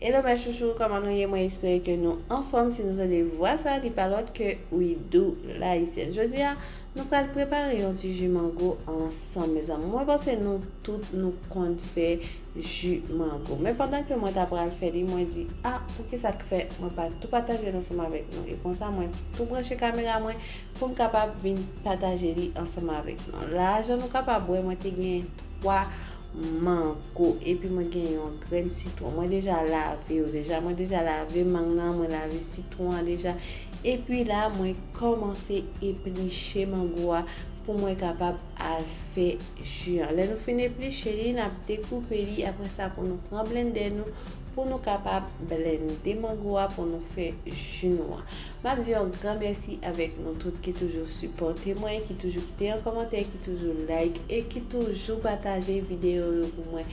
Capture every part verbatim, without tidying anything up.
Hello mes chouchous, kòman nou ye? Mwen espere ke nou anfòm. Si nou tande vwa sa, li pa lòt ke Widoo Layisyèn. Jodi a, nou pral prepare yon ti ji mango ansanm, mezanmi. Mwen panse nou tout nou konn fè ji mango. Men pandan ke mwen ta pral fè li, mwen di, a, poukisa k fè mwen pa tou pataje l ansanm avèk nou? E konsa, mwen tou branche kamera mwen pou m kapab vin pataje li ansanm avèk nou. La, jan nou kapab wè, mwen te gen twa mango, epi mwen gen yon grenn sitwon. Mwen deja lave yo deja. Mwen deja lave mang nan, mwen lave sitwon an deja. Epi la, mwen kòmanse epliche mango a pou mwen kapab al fè ji an. Lè nou fin epliche li, n ap dekoupe li. Apre sa, pou nou pran blendè nou, pou nou kapab blende mango a, pou nou fè ji nou an. M ap di yon gran mèsi avèk nou tout ki toujou sipòte mwen, ki toujou kite yon kòmantè, ki toujou like e ki toujou pataje videyo yo pou mwen.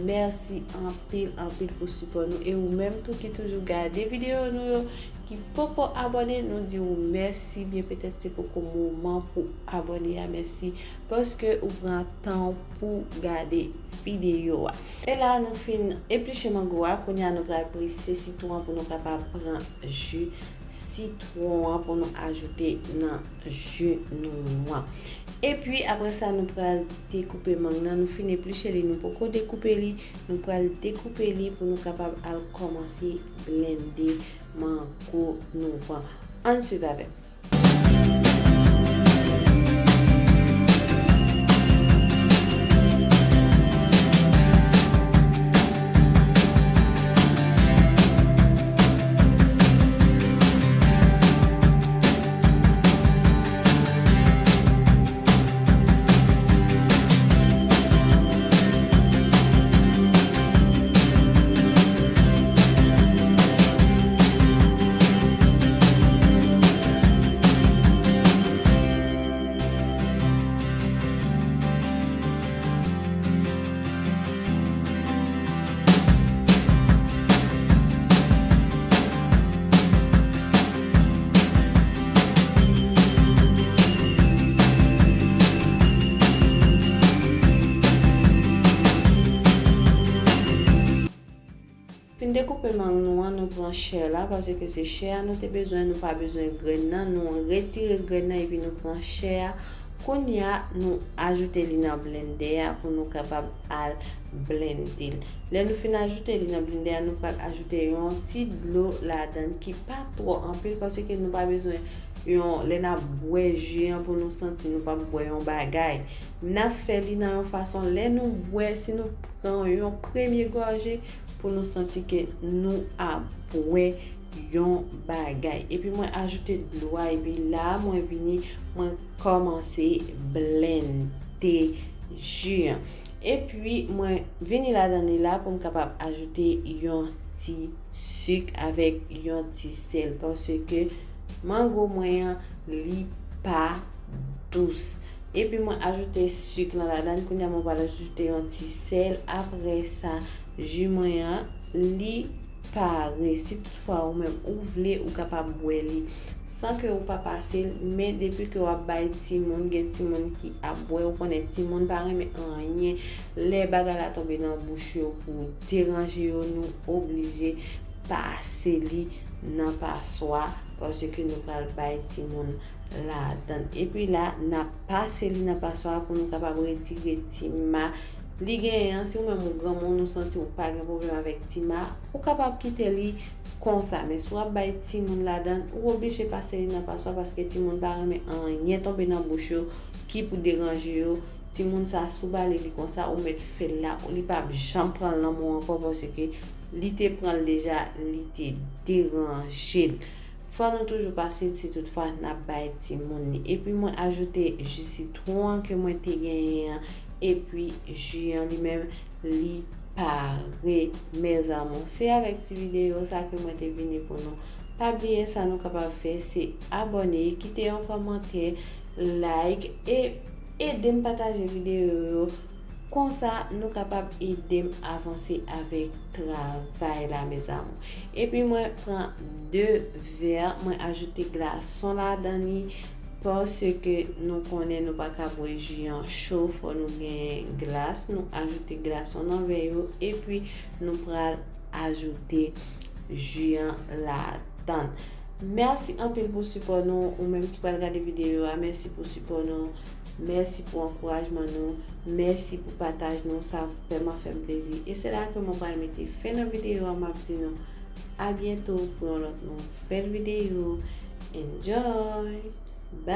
Mèsi anpil, anpil pou sipò nou. E ou menm tou ki toujou gade videyo nou yo, ki poko abòne, nou di w mèsi. Byen petèt se poko moman pou abòne a. Mèsi paske ou pran tan w pou gade videyo a. E la, nou fin epliche mango a. Kounye a, nou pral prese sitwon an pou nou kapab pran ji sitwon an pou nou ajoute nan ji nou an. Epi, apre sa, nou pral dekoupe mang nan. Nou fin epliche li, nou poko dekoupe li. Nou pral dekoupe li pou nou kapab al kòmanse blende mango nou an. Ann swiv avè m. Fin dekoupe mang nou an, nou pran chè la, paske se chè a nou te bezwen, nou pa bezwen grenn nan, nou retire grenn nan epi nou pran chè a. Kounye a, nou ajoute li nan blendè a pou nou kapab al blende l. Lè nou fin ajoute li nan blendè a, nou pral ajoute yon ti dlo ladan l ki pa twò anpil, paske nou pa bezwen yon, lè n ap bwè ji an pou nou santi nou p ap bwè yon bagay. N ap fè li nan yon fason, lè nou bwè, si nou pran yon premye gòje, pou nou santi ke nou ap bwè yon bagay. Epi mwen ajoute dlo a, epi la mwen vini, mwen kòmanse blende ji an. Epi mwen vini ladan li la pou m kapab ajoute yon ti sik avèk yon ti sèl, paske mango mwen an, li pa dous. Epi mwen ajoute sik lan ladan, kounye a mwen pral ajoute yon ti sèl. Apre sa, ji mwen an, li pare. Si toutfwa ou menm ou vle, ou kapab bwè li san ke ou pa pase l, men depi ke w ap bay timoun, gen timoun ki ap bwè, ou konnen timoun pa renmen anyen. Lè bagay la tonbe nan bouch yo pou deranje yo, nou oblije pase li nan paswa, paske nou pral bay timoun ladan. Epi la, n ap pase li nan paswa pou nou kapab retire ti ma li genyen an. Si ou menm ou granmoun, ou santi ou pa gen pwoblèm avèk ti ma, ou kapab kite li konsa. Men si w ap bay timoun ladan, ou oblije pase li nan paswa, paske timoun pa renmen anyen tonbe nan bouch yo ki pou deranje yo. Timoun sa, si w ba li li konsa, ou mèt fè l la, li p ap janm pran l nan men w ankò, paske li te pran l deja, li te deranje l. Fò nou toujou pase l si toutfwa n ap bay timoun li. Epi mwen ajoute ji sitwon an ke mwen te genyen an, epi ji an li menm, li pare, mes amours. Se avèk ti videyo sa ke mwen te vini pou nou. Pa bliye sa nou kapab fè, se abòne, kite yon kòmantè, like, e ede m pataje videyo yo. Konsa, nou kapab ede m avanse avèk travay la, mes amours. Epi mwen pran de vè, mwen ajoute glason ladan li, paske nou konnen nou pa ka bwè ji an cho, fò nou gen glas. Nou ajoute glason nan vè yo, epi nou pral ajoute ji an ladan. Mèsi anpil pou sipò nou, ou menm ki pral gade videyo a, mèsi pou sipò nou, mèsi pou ankourajman nou, mèsi pou pataj nou, sa vrèman fè m plezi. E se la ke mwen pral mete fen nan videyo a, m ap di nou a byento pou yon lòt nouvèl videyo. Enjoy! Bye!